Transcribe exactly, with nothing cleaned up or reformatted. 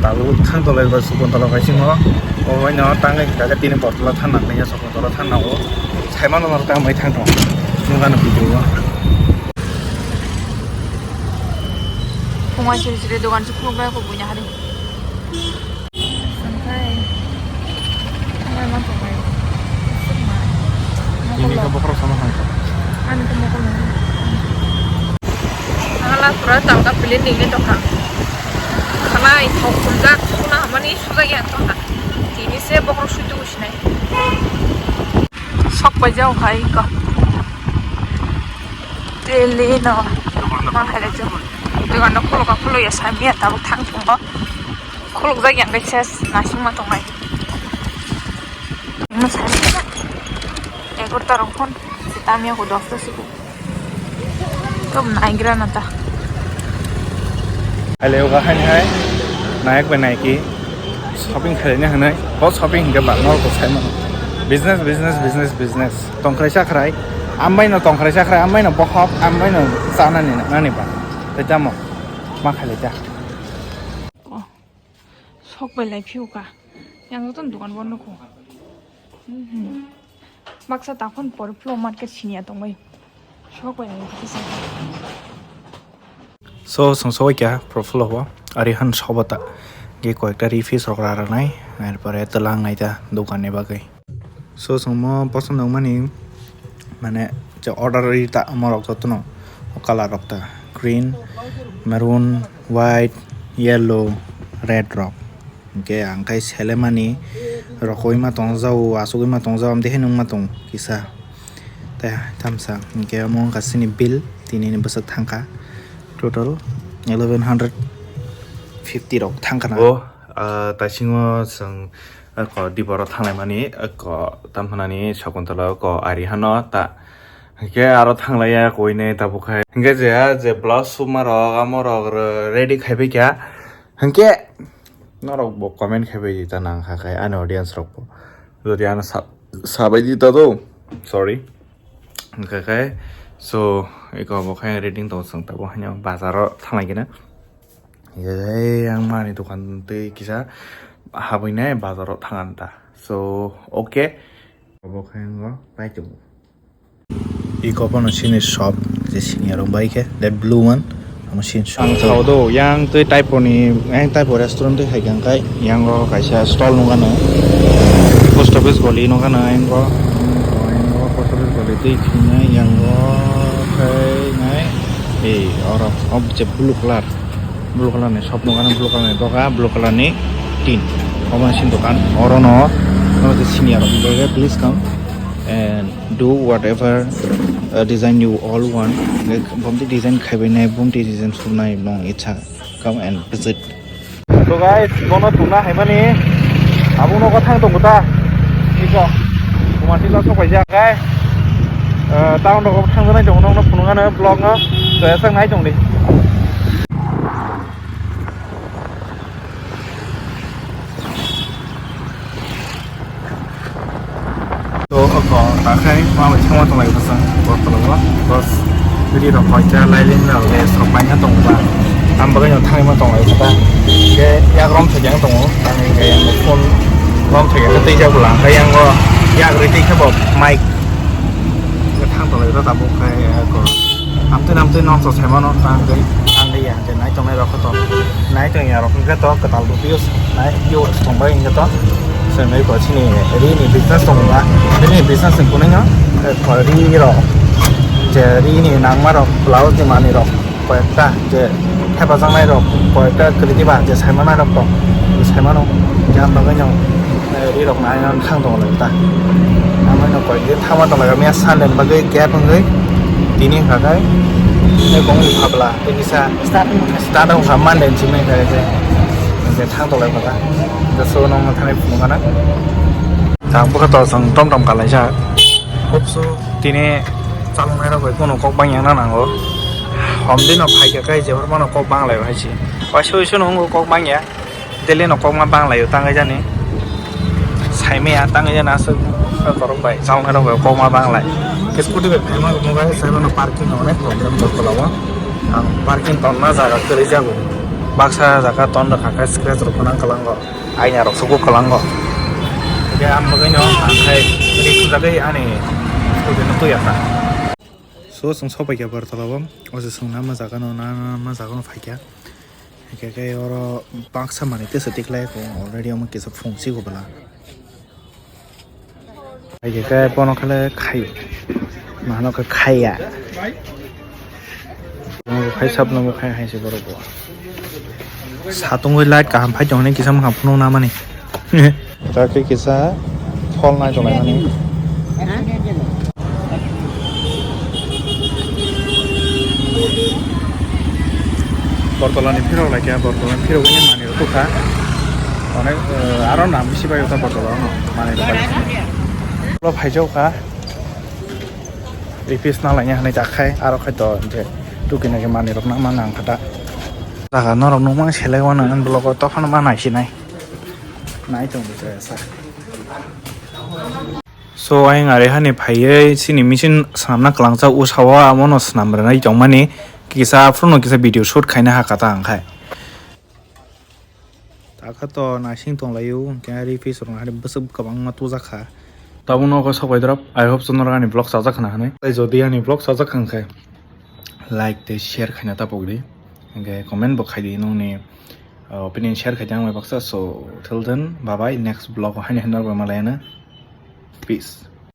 Talu thang tolai ba Sakuntala bai simo. O bai no tangai kaka tini Bortola thang nang ya Sakuntala thang nang o. Saimano no tang bai thang tong. Nung ano video o. Phunga siri siri dogan se khuluk bai ko buina hari. Sampai. Ngai man tong bai. Sukma. Ini ke bokrok sama hai. Ani ke mokol. Ala pura tangka pilih tinggi tongkha. Khanai thok khumjak suna hamani sujak ya tongkha. Tini se bokrok sui tubu sinai. Sok bai jao khai ko. Tele no. Ma hai le jo. Dogan no khulok khulok ya sami ya tabuk thang thung ko. Khulok jak yang kai ses nasing ma tongnai. Ma sai. Egarota rok phone. Tamya ko dosta siku. Tum naigra na ta. Hai le yoga hai hai. Nayak bai naiki. Shopping khaina hanai. Bo shopping hingke ba nor ko sai mano. Business, business, business, business. Tongkhrai sakrai. Ambai no tongkhrai sakrai. Ambai no bohok. Ambai no sana ni nani ba. Tei tamo. Ma khaile ta. Sok bai lai phiu ka. Yang joto ni dogan bondo kho. Mhm. Baksa takhon por flow market sinia tongbai. Sok bai lai phiu sa. So, song soi kya pro flow ho. Ari han sobata. Ge koyekta refuse rok ra ranai. Erpore telang naita dogan ni bagwi. So, chwngmo poson wngmani, mane, je order ri ta, morok jotono o colour rok ta, green, maroon, white, yellow, red rok. Hwnkhe ang khai selemani, rokoi ma tongjao, asugui ma tongjao, amtwi haino wngma tong kisa. Tei tamsa, hwnkhe omo wngkha chini bill, tinini bwswk thangkha, total eleven hundred fifty rok thangkha na. O, ah, taisingo chwng, Eko diboro thanglaimani, eko tamhinani Sakuntala eko ari hano ta. Hingke aro thanglaiya koine tabuk khai. Hingke je, je blouse suma rok, amo rok re-, ready khai bai kha. Hingke norok bo comment khai bai ta nang kha khai ani audience rok bo. Jodi ano sa-, sabai di ta do. Sorry. Hingke khai, so, eko bo khai reading tong chwng tabuk haino bazar o thanglai khe na. Hingke ang mani dokan tei kisa habwi nai bazar o thang ta. So, okay. Obo khe ngo pai tongo. Iko bono chini shop, je senior rok bai khe, that blue one, omo chini shop. Ang sao do, yang tei Taipo ni, yang Taipo restaurant tei hai kang kai, yang o kaisa stall nukha no. Post office goli nukha no, yang o, yang o post office goli tei phina, yang o khai nai, ei, oro, ob je blue colour. Blue colour ni shop nukha, blue colour ni doga, blue colour ni tin. Omo sini dokan. Oro no, no je senior rok, please come and do whatever, uh, design you all want. Bomti design khaibai nai, bomti design surnai nong icha. Come and visit. So guys, bono tuna haimani. Abung no thang tongo ta. Iko. Kumati la sok paijak. Guys, uh, town rok thang nai tongo, no phunukha no vlog no. So, esang nai tong di. To, oko, takhai, ma bai thangma tonglai bwsang, botolo, bos, ri rok koi cha, lai line rok le, sok paina tong ba, tam bagwi no thangma tonglai bwsang, ke yak rom thai yang tongo, tang ke yang phone rom thai yang tei jak lang, yang go, yak ri tei khe bo, mic, ke thang tonglai bwsang, tabuk khai, oko. Amtwi amtwi nong so saimano tang tei tang ya je nai tongnai rok to nai tong ya rok hwnkhe to kwtal bo views nai views tong bai hwnkhe to se nai ko chini ri ni business tong ba ri ni business ni kunui no ko ri rok je ri ni nangma rok blouse ni manwi rok koyekta je hepajaknai rok koyekta kwrwi diba je saimanai rok tong saimano jang bagwi no. Ri rok nai ang thang tongo lai ta. Ang no koi de thama tongo lai mia Sunday bagwi gap wngwi tini hwnkha khai. Tei kong phabla tei kisa start wngkha Monday chimai khai je. Je thang tongo lai pha ta. Je so nong thani phunukha na. Tang bwkha to chwng tom tom kalaijak. Hopso tini chaloknai rok bai bono kok bangya na nango. Hom dino phaikha khai je hormano kok bang lai hai se. Waisa waisa no wngkha kok bangya. Daily no kokma bang laio tangwi jani. Saimaya tangwi jani aswk borok bai chalnai rok bai kokma bang lai. Scooty bai phaima rok mobile sai mano parking no onek problem dor tola o. Ang parking tonna jaga kwrwi jago. Baksa jaga ton rwkha khe scratch rok phano kwlango. Aina rok sugo kwlango. Hwnkhe ang bagwino ang khai ri sumjagwi ani scooty no twi ya kha. So, chwng sopaikha Bartolao, o se chwng nama jaga no, nama jaga no phaikha. Hwnkhe khe oro baksa manwi tesa tikhlai kho, already omo kisa phung si kho bwla. Hwnkhe khe bono khe khai, mano khe khaiya. Khai sab no khai hai se borok bo. Satungwi light kaham phai tongni kisa mokha phunuk namani. Jaki kisa phol nai tonglaimani. Bortolani phirok laikha, bortolani phirok wngya manwi rok tukha. Onek, eh, aro nam bisi bai wngkha bortolano manwi rok bai. Ulo phaijokha. Repeat na laina hinwi takhai, aro khai to je tuki naki manwi rok nama nang kha ta. Jaga norok nukma selai wano ang vlog o tophano ma naisinai. Nai tong bwsa sa. So, ayang are hani phaiwi chini machine swnamna kwlangsa usao, amono swnam rwnai tongmani. Kisa aphuru no kisa video shoot khaina ha kata ang khai. Takha to naising tonglaio, hwnkhe ari face rok hari bwswk kwbangma tujakha. Tabukno khe sok bai drop, I hope so norok ani vlog chajak khna hinwi. Tei jodi ani vlog chajak kha hwnkhe like tei share khaina tapok di. Hwnkhe comment bo khai di nongni, uh, opinion share khai di ang bai baksa. So till then, bye bye, next vlog o haino haino norok bai malai anw. Peace.